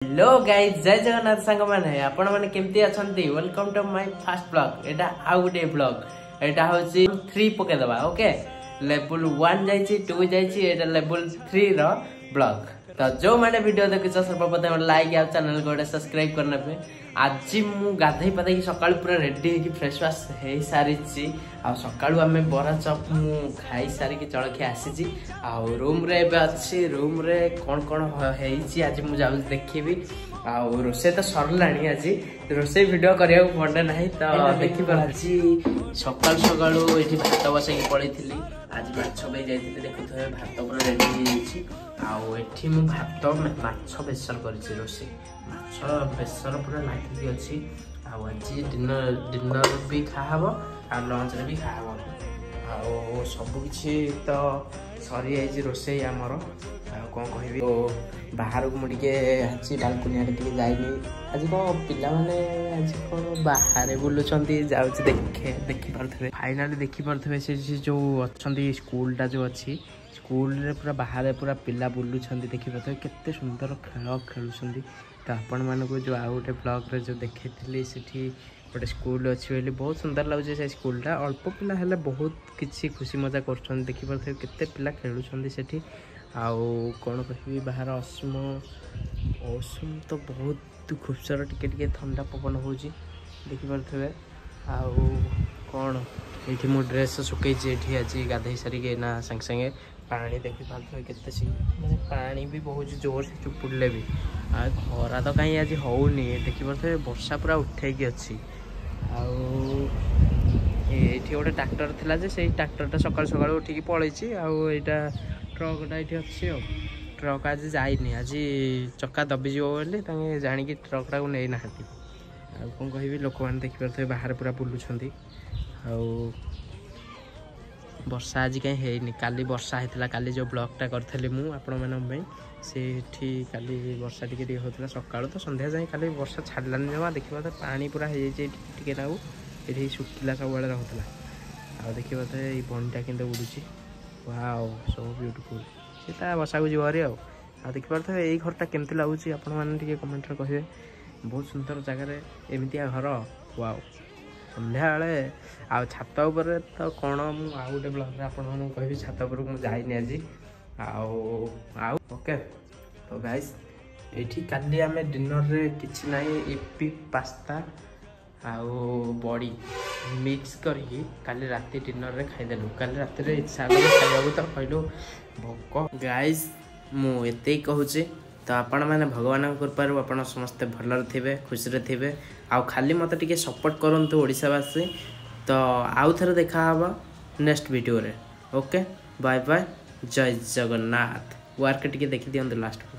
Hello guys, ଜୟ ଜଗନ୍ନାଥ ସାଙ୍ଗମାନେ, ଆପଣମାନେ କେମିତି ଅଛନ୍ତି? Welcome to my first vlog. ଏଇଟା ଆଉ ଗୋଟିଏ ବ୍ଲଗ, ଏଇଟା ହଉଛି 3 ପକେଇଦବା। ଓକେ, ଲେବୁଲ 1 ଯାଇଛି, 2 ଯାଇଛି, ଏଇଟା ଲେବୁଲ 3 ର ବ୍ଲଗ। ତ ଯୋଉମାନେ ଭିଡିଓ ଦେଖୁଛ, ସର୍ବପ୍ରଥମେ ଲାଇକ୍ ଆଉ ଚ୍ୟାନେଲକୁ ଗୋଟେ ସବସ୍କ୍ରାଇବ କରିନେବେ। ଆଜି ମୁଁ ଗାଧେଇ ପାଧେଇକି ସକାଳୁ ପୁରା ରେଡି ହେଇକି ଫ୍ରେଶ ୱାଶ ହେଇସାରିଛି, ଆଉ ସକାଳୁ ଆମେ ବରା ଚପ୍ ମୁଁ ଖାଇସାରିକି ଜଳଖିଆ ଆସିଛି, ଆଉ ରୁମ୍ରେ ଏବେ ଅଛି। ରୁମ୍ରେ କ'ଣ କ'ଣ ହେଇଛି ଆଜି ମୁଁ ଯାଉଛି ଦେଖିବି। ଆଉ ରୋଷେଇ ତ ସରିଲାଣି, ଆଜି ରୋଷେଇ ଭିଡ଼ିଓ କରିବାକୁ ମନେ ନାହିଁ। ତ ଦେଖିପାରୁ, ଆଜି ସକାଳୁ ସକାଳୁ ଏଠି ଭାତ ବସେଇକି ପଳେଇଥିଲି। ଆଜି ମାଛ ପାଇଁ ଯାଇଥିଲି, ଦେଖୁଥିବେ ଭାତ ପୁରା ରେଡି ହେଇଯାଇଛି। ଆଉ ଏଠି ମୁଁ ଭାତ ମାଛ ବେସର କରିଛି, ରୋଷେଇ ମାଛ ବେସର ପୁରା ଲାଗିକି ଅଛି। ଆଉ ଆଜି ଡିନର ବି ଖାଆହବ ଆଉ ଲଞ୍ଚରେ ବି ଖାଆହବ। ଆଉ ସବୁ କିଛି ତ ସରିଯାଇଛି ରୋଷେଇ ଆମର, ଆଉ କ'ଣ କହିବି। ଓ ବାହାରକୁ ମୁଁ ଟିକେ ଆଜି ବାଲକୁନି ଆଡ଼େ ଟିକେ ଯାଇନି। ଆଜି କ'ଣ ପିଲାମାନେ ଆଜି କ'ଣ ବାହାରେ ବୁଲୁଛନ୍ତି, ଯାଉଛି ଦେଖେ। ଦେଖିପାରୁଥିବେ, ଫାଇନାଲି ଦେଖିପାରୁଥିବେ, ସେ ଯେଉଁ ଅଛନ୍ତି ସ୍କୁଲଟା ଯେଉଁ ଅଛି, ସ୍କୁଲରେ ପୁରା ବାହାରେ ପୁରା ପିଲା ବୁଲୁଛନ୍ତି। ଦେଖିପାରୁଥିବେ କେତେ ସୁନ୍ଦର ଖେଳ ଖେଳୁଛନ୍ତି। ତ ଆପଣମାନଙ୍କୁ ଯେଉଁ ଆଉ ଗୋଟେ ବ୍ଲଗରେ ଯେଉଁ ଦେଖେଇଥିଲି, ସେଠି ଗୋଟେ ସ୍କୁଲ ଅଛି ବୋଲି, ବହୁତ ସୁନ୍ଦର ଲାଗୁଛି ସେ ସ୍କୁଲଟା। ଅଳ୍ପ ପିଲା ହେଲେ ବହୁତ କିଛି ଖୁସି ମଜା କରୁଛନ୍ତି। ଦେଖିପାରୁଥିବେ କେତେ ପିଲା ଖେଳୁଛନ୍ତି ସେଠି। ଆଉ କ'ଣ କହିବି, ବାହାର ଅସୀମ ଔଷମ ତ ବହୁତ ଖୁବସୁରତ, ଟିକେ ଟିକେ ଥଣ୍ଡା ପବନ ହେଉଛି, ଦେଖିପାରୁଥିବେ। ଆଉ କ'ଣ, ଏଇଠି ମୁଁ ଡ୍ରେସ୍ ଶୁଖେଇଛି ଏଠି ଆଜି ଗାଧେଇ ସାରିକି ଏଇନା ସାଙ୍ଗେ ସାଙ୍ଗେ। ପାଣି ଦେଖିପାରୁଥିବେ କେତେ ମାନେ ପାଣି ବି ବହୁତ ଜୋରସେ ଚୁପୁଡ଼ିଲେ ବି। ଆଉ ଖରା ତ କାହିଁ ଆଜି ହେଉନି, ଦେଖିପାରୁଥିବେ ବର୍ଷା ପୁରା ଉଠେଇକି ଅଛି। ଆଉ ଏଇଠି ଗୋଟେ ଟ୍ରାକ୍ଟର ଥିଲା ଯେ ସେଇ ଟ୍ରାକ୍ଟରଟା ସକାଳୁ ସକାଳୁ ଉଠିକି ପଳେଇଛି, ଆଉ ଏଇଟା ଟ୍ରକଟା ଏଇଠି ଅଛି। ଆଉ ଟ୍ରକ୍ ଆଜି ଯାଇନି, ଆଜି ଚକା ଦବିଯିବ ବୋଲି ତାଙ୍କେ ଜାଣିକି ଟ୍ରକଟାକୁ ନେଇନାହାନ୍ତି। ଆଉ କ'ଣ କହିବି, ଲୋକମାନେ ଦେଖିପାରୁଥିବେ ବାହାରେ ପୁରା ବୁଲୁଛନ୍ତି। ଆଉ ବର୍ଷା ଆଜି କାହିଁ ହେଇନି, କାଲି ବର୍ଷା ହେଇଥିଲା। କାଲି ଯେଉଁ ବ୍ଲଗ୍ଟା କରିଥିଲି ମୁଁ ଆପଣମାନଙ୍କ ପାଇଁ, ସେଇଠି କାଲି ବର୍ଷା ଟିକେ ଟିକେ ହେଉଥିଲା ସକାଳୁ ତ ସନ୍ଧ୍ୟା ଯାଏଁ। କାଲି ବର୍ଷା ଛାଡ଼ିଲାନି ଜମା। ଦେଖିବା ତ ପାଣି ପୁରା ହେଇଯାଇଛି ଏଇଠି ଟିକେ ନାକୁ, ଏଠି ଶୁଖିଲା ସବୁବେଳେ ରହୁଥିଲା। ଆଉ ଦେଖିବା ତ ଏଇ ବଣିଟା କେମିତି ଉଡ଼ୁଛି, ୱାଓ ସୋ ବ୍ୟୁଟିଫୁଲ୍। ସେ ତା ବସାକୁ ଯିବ ଭାରି। ଆଉ ଦେଖିପାରୁଥିବେ ଏଇ ଘରଟା କେମିତି ଲାଗୁଛି, ଆପଣମାନେ ଟିକେ କମେଣ୍ଟରେ କହିବେ। ବହୁତ ସୁନ୍ଦର ଜାଗାରେ ଏମିତିଆ ଘର, ୱାଓ। ସନ୍ଧ୍ୟାବେଳେ ଆଉ ଛାତ ଉପରେ ତ କ'ଣ ମୁଁ ଆଉ ଗୋଟେ ବ୍ଲଗ୍ରେ ଆପଣମାନଙ୍କୁ କହିବି। ଛାତ ଉପରକୁ ମୁଁ ଯାଇନି ଆଜି। ଆଉ ଓକେ, ତ ଗାଇସ୍, ଏଇଠି କାଲି ଆମେ ଡିନରରେ କିଛି ନାହିଁ, ଇପି ପାସ୍ତା ଆଉ ବଡ଼ି ମିକ୍ସ କରିକି କାଲି ରାତି ଡିନରରେ ଖାଇଦେଲୁ। କାଲି ରାତିରେ ଇଚ୍ଛା ହେଲା ଖାଇବାକୁ, ତ କହିଲୁ ଭୋକ। ଗାଇସ୍, ମୁଁ ଏତିକି କହୁଛି, ତ ଆପଣମାନେ ଭଗବାନଙ୍କ କୃପାରୁ ଆପଣ ସମସ୍ତେ ଭଲରେ ଥିବେ, ଖୁସିରେ ଥିବେ, ଆଉ ଖାଲି ମୋତେ ଟିକେ ସପୋର୍ଟ କରନ୍ତୁ ଓଡ଼ିଶାବାସୀ। ତ ଆଉ ଥରେ ଦେଖାହେବ ନେକ୍ସଟ ଭିଡ଼ିଓରେ। ଓକେ, ବାଏ ବାଏ, ଜୟ ଜଗନ୍ନାଥ। ୱାର୍କ ଟିକେ ଦେଖିଦିଅନ୍ତୁ ଲାଷ୍ଟକୁ।